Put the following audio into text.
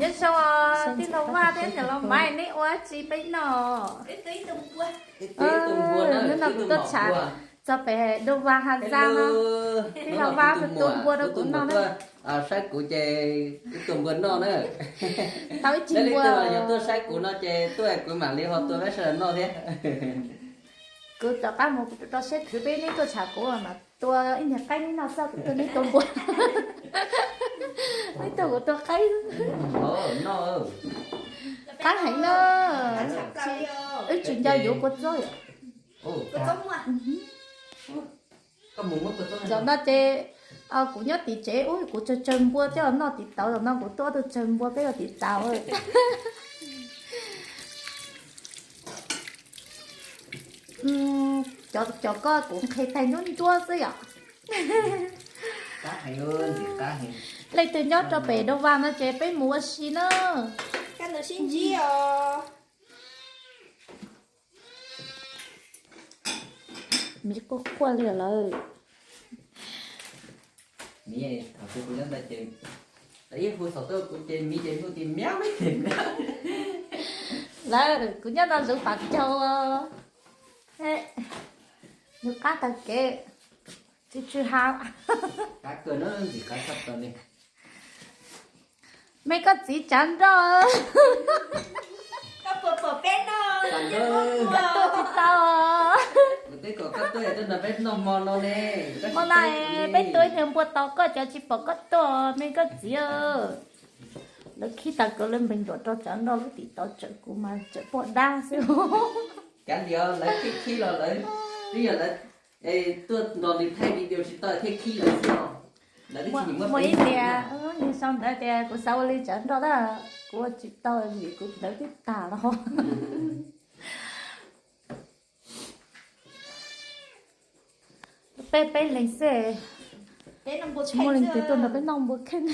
Nyob zoo, tij laug Vaj thiab niam laus Maiv, neb ua tsi peb noj? Hnub no kuv tuaj tsham txog pem Doo Vas Has Zaj no. Tij laug Vaj tus tua npua rau kuv noj na. Saib kuv ces ib tua npua noj na. Tau ib ci npua. Yog tuaj saib kuv no ces tuaj kuv mam li ho tua peb sawv daws noj thiab. Kuv rov qab mus kuv rau siab khwv peb neb tuaj tsham kuv mas tua ib niag qaib neb noj xwb, kuv tua neb tua npua. Neb tua kuv tua qaib. Qab heev na. Wb tsis nco yuav kua txob. Zaum no ces kuv nyob tim tsev ub kuv tsawg tsawg npua coj los noj tim tauv, zaum no kuv tuaj ob tug tsawg npua peb ua tim tauv. Cov koj kuv nqhis tag ncuab ncuab xwb yom. Leej twg nyob rau pem Doo Vas no ces peb mus ua si na. Miv quaj quaj li lawm. Miv thaum twg kuv nyob ntawd ces ib hu xaum tuaj kuv ces miv ces hu tias miav miav. Lawm kuv nyob no zoov pam caug. Nws qab tag kev, tsis tsis ha. Mej koj txiv tsav nroj. Koj tuaj tsis tau. Hmo no peb tua ib niag npua tos koj cov tsis pom koj tuaj, mej koj txiv. Lawv khib tag kawg lawv npeeg nruam rau tsav nroj lub tim tauv tsawm kuv mas tsawm poj dab xwb. Kav liam lawv khib khib los lawv, twb yog lawv tuaj nrog nws thaij video tsis tau thiaj khib lawv xwb. Muaj ib tias, nws sau ntawd tias kuv xav ua li tsav nroj na, kuv ua tsis tau vim kuv ntawv twb tag los. Peb peb leeg xwb. Tsis muaj leej twg tuaj nrog peb noj npua kheej.